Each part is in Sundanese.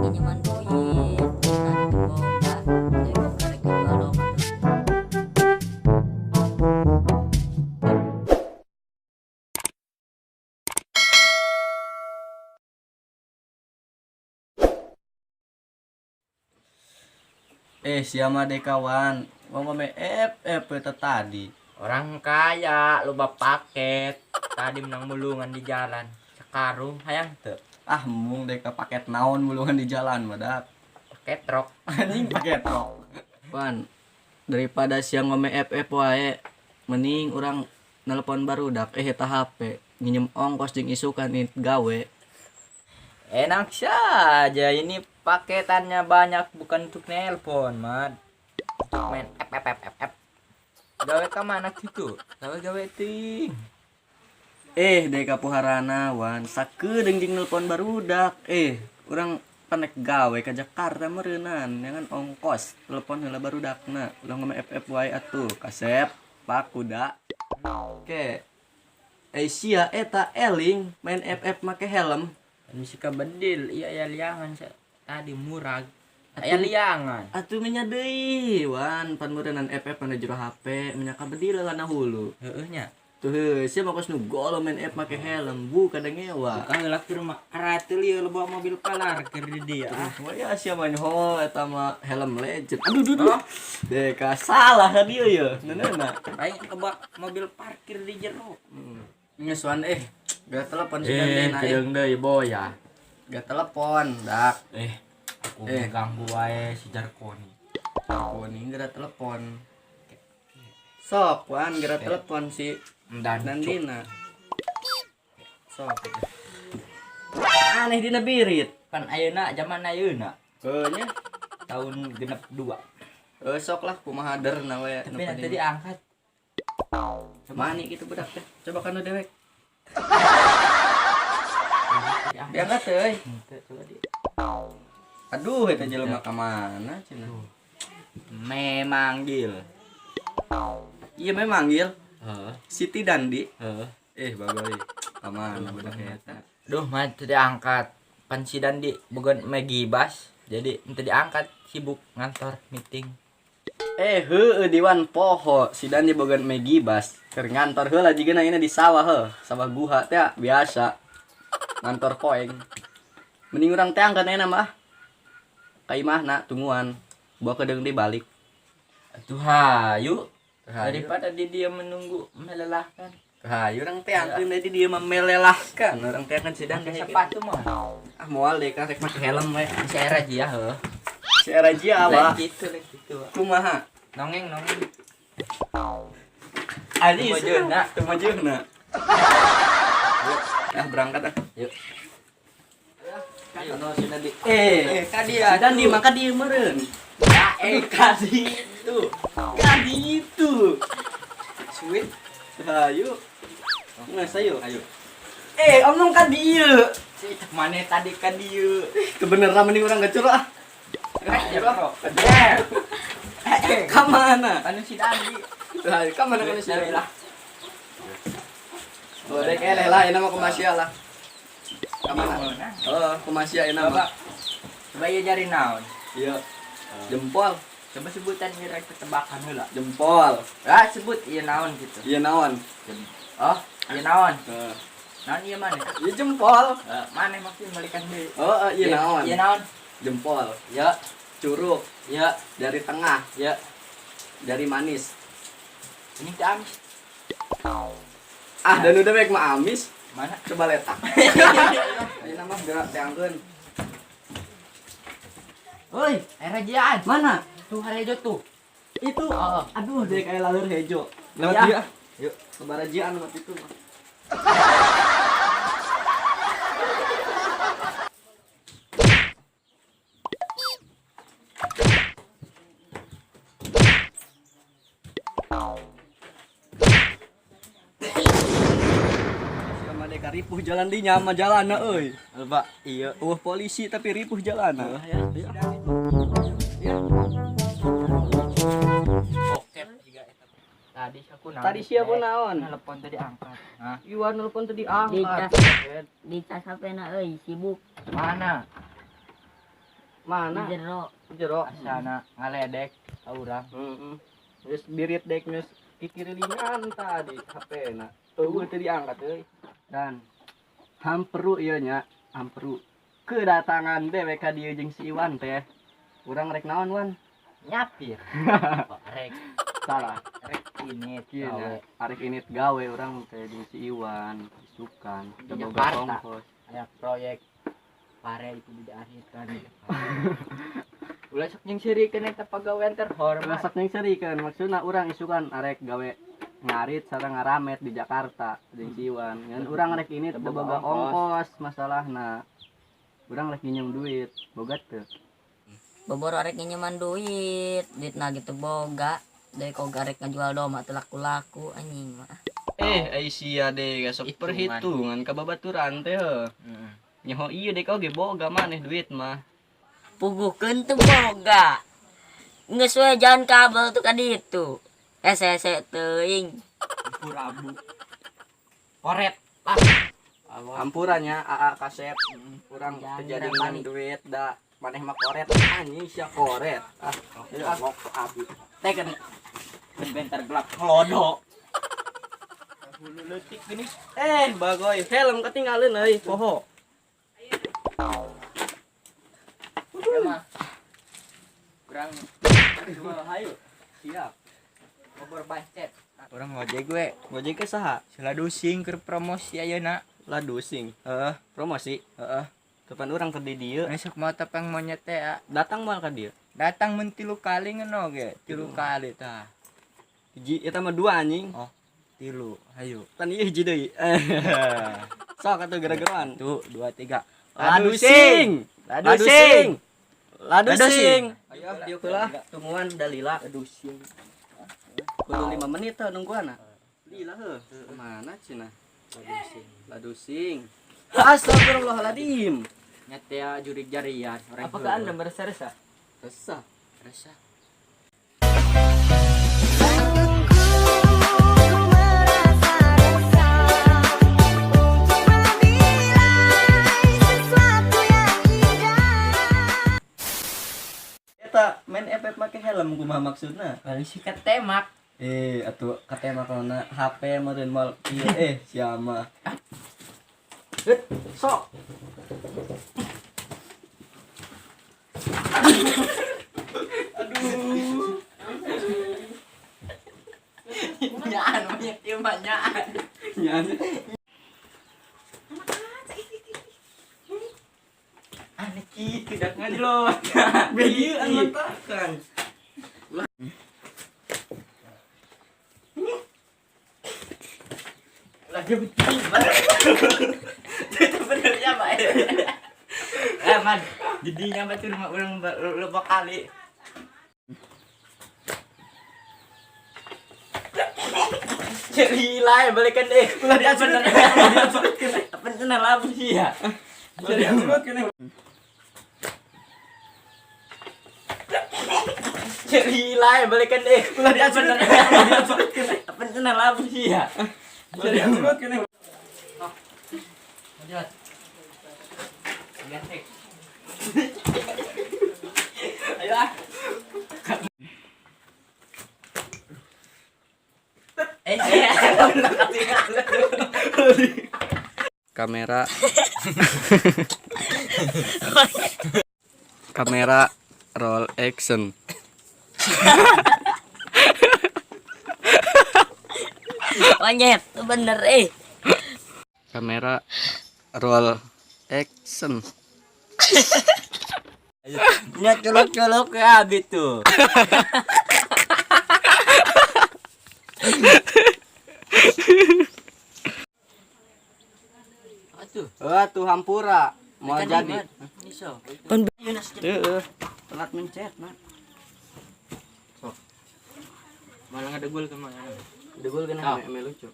Minjeman duit. Tadi boga, tapi boga rek jual dong atuh. Sia mah deh kawan. Ngomong FF eta tadi. Orang kaya loba paket. Tadi menang mulungan di jalan. Sekarung hayang teu. Ah, mung deh ke paket naon mulungan di jalan badak. Paket rok. Anjing paket rok. Wan, daripada siang ngome FF wae, mending urang nelpon barudak eta HP nginjem ongkos jeung isukan gawe. Enak saja ini paketannya banyak bukan untuk nelpon, Mad. Untuk main F F F F F. Gawe ka mana gitu? Gawe-gawe ting. Dek kapuharana wan sakedeung jeung nelpon barudak. Urang panek gawe ka Jakarta meureunnan jangan ongkos telepon heula barudakna. Ulah ngome FF wae atuh. Kasep pak kuda. Oke. Sia eta eling main FF make helm. Misi ka bedil, iya ya liangan tadi murag. Aya liangan. Atuh menya deui wan pan meureunnan FF pada jero HP menya ka bedil kana hulu. Heueuh nya. Tuh heuh sia mah kos nu golo main F make helm bu kadang ngewa. Bukan heula ke rumah arateul ieu loba mobil palar keur di dieu. Ah, ya sia mah nyoho eta mah helm legend. Aduh duh duh. Deka salah ka dieu ye. Neuneuhna. Aing loba mobil parkir di jero. Geus wan gak telepon si Dandena Kedeung deui boya. Gak telepon dak. Aku ganggu wae si Jarkoni. Jarkoni geura telepon. Sok wan geura telepon si Nandina. Sok. Aneh dina birit. Pan ayeuna zaman ayeuna. Heuh nya. Tahun 62. Sok lah kumaha derna we. Tapi nanti diangkat. Mani gitu budak teh. Coba kanu dewek. Diangkat euy. Coba di. Aduh eta jelema ka mana cenah. Memanggil. Iya memanggil. Heeh. Siti Dandi. Heeh. Bagoy. Ka mana budak eta? Duh, mah teu diangkat. Pan si Dandi boga megibas, jadi teu diangkat, sibuk ngantor meeting. Heueuh diwan poho si Dandi boga megibas. Keur ngantor heula jigana ieu di sawah heuh, sawah guha teh biasa. Ngantor poeng. Mending urang teh angkat ayeuna mah. Ka imahna tungguan. Bawa kedeung deui balik. Atuh hayu. Daripada di dia menunggu melelahkan. Hayu urang teh angkeun deui di dia mah melelahkan. Urang teh angkeun si Dandi sepatu mah. Ah moal deui ka rek make helm we. Si era jia heuh. Si era jia apa? Lain kitu, lain kitu. Kumaha? Nongeng, nongeng. Ali Tumajeuna, tumajeuna. Ah berangkat ah. Yuk. Ayo si Dandi. Ka dia. Si Dandi maka dia meureun. Ya, ka ditu. Ka ditu. Suit. Ayo. Nges ayo. Ayo. Omong ka dieu. Si maneh tadi ka dieu. Kebeneran mending urang gacor ah. Ka mana? Anu si Dandi. Lah, ka mana kana si Dandi lah. Oh, dek eleh lah, ini mah kumasia lah. Ka mana? Oh, kumasia ini mah. Coba ieu jari naon? Iya. Jempol. Coba sebutan ieu rek tebakan heula. Jempol. Ah, sebut ieu naon gitu. Ieu naon? Oh, ieu naon? Heeh. Naon ieu maneh? Ieu jempol. Maneh maksud malikan deui. Oh, ieu naon? Ieu naon? Jempol. Ya. Curug. Ya. Dari tengah. Ya. Dari manis. Ini teh amis. Ah, dan udah baik mah amis. Mana? Coba letak. Ayo nama gerak teangkeun. Woi, era jian. Mana? Tuh harejo tuh. Itu. Oh. Aduh, dek kayak lalur hejo. Lewat Ya. dia. Yuk. Kebarajian lewat itu. Ripuh jalan di nyama jalan euy. Pak, iya. Eueuh polisi tapi ripuh jalan. Ya. Ya. Bokep juga eta. Tadi aku naon? Tadi siapa naon? Nelpon tadi angkat. Hah? Iwan nelpon tadi angkat. Di cas HP na euy, sibuk. Mana? Mana? Jero. Jero. Asana ngaledek ka urang. Heeh. Geus birit dek geus kikirilingan tadi HP-na. Eueuh teu diangkat euy. Dan hamperu ieu nya, hamperu. Kedatangan dewek ka dieu jeung si Iwan teh. Urang rek naon, Wan? Nyapir. Rek. Salah. Rek ini Kieu nya, arek init gawe urang teh jeung si Iwan, isukan, Di boga Jakarta. ongkos. Aya proyek pare itu diakhirkan. Ulah sok jeung sirikeun eta pagawean terhormat. Masak ning serikeun maksudna urang isukan arek gawe ngarit sareng ngaramet di Jakarta jeung si Iwan. Ngan urang rek ini teu boga ongkos masalahna. Urang rek nginjem duit, boga teu. Boboro arek nginjeman duit, duitna gitu boga. Deui kok arek ngajual domba teu laku-laku anjing mah. Ai sia deh sok perhitungan ka babaturan teh heuh. Heeh. Nyaho ieu dek oge boga maneh duit mah. Puguhkeun teu boga. Geus we jalan kabel tuh ka ditu. Hese-hese teuing. Purabu. Koret. Ah. Ampurannya AA kasep. Urang Jangan teu jadi panik. nginjem duit da maneh mah koret anjing sia koret. Ah, Ngok abu. teken Bentar gelap ngelodo. Hulu leutik gini. Bagoy helm ketinggalan euy poho. Ya mah. Kurang Hayu. Siap. ngobor bancet. Urang ngojek we. Gojek ke saha? Siladusing keur promosi ayeuna. Ladusing. Heeh, Promosi. heeh. Kapan urang keur di dieu? Besok mau tepang monyet teh ah. Datang moal ka dieu. Datang mun 3 kali ngono ge, 3 kali tah. Hiji eta mah dua anjing. Oh, 3. Hayu. Pan ieu hiji deui. Sok atuh gara-garaan. 1 2 3. Ladusing. Ladusing. Ladusing. Ayo dieu heula tungguan dalila. Ladusing. Kudu 5 menit teh nungguan. Lila heuh. Mana cenah? Ladusing. Ladusing. Astagfirullahaladzim. Nyetea jurig jarian. Apakah Anda merasa resah? Resah. Resah. Eta main FF make helm kumaha maksudna? Balik sih ketemak. Atuh katemak kana HP meureun moal ieu siama. Sok. Aduh. Nyaan monyet ieu mah nyaan. Nyaan. Aneh kitu dak ngajlot. Begieu antakan. Lagi betul. Itu benernya Pak. Man, jadinya batur mah urang lupa kali. Lila balikan deh. Ulah diacurut. Apa bener lah sih ya. Ulah diacurut keneh. Lila balikan deh. Ulah diacurut. Apa bener lah sih ya. Ulah diacurut keneh. Lanjut. Ganti. Ayo ah. Kamera. Kamera roll action. Monyet, bener Kamera roll action. Nya colok-colok ke abi tuh. Atuh. Tuh hampura mau jadi. Iso. Heeh. Telat mencet, Mak. Malah ngadegul kemana? Degul kena ame lucu.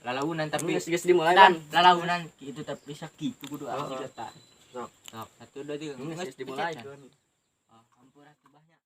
Lalaunan tapi Geus geus dimulai dan kan. lalaunan gitu tapi sakit kudu asli Oh. kata. Sok. Sok, 1 2 3. Geus dimulai. Oh, hampura tibahnya.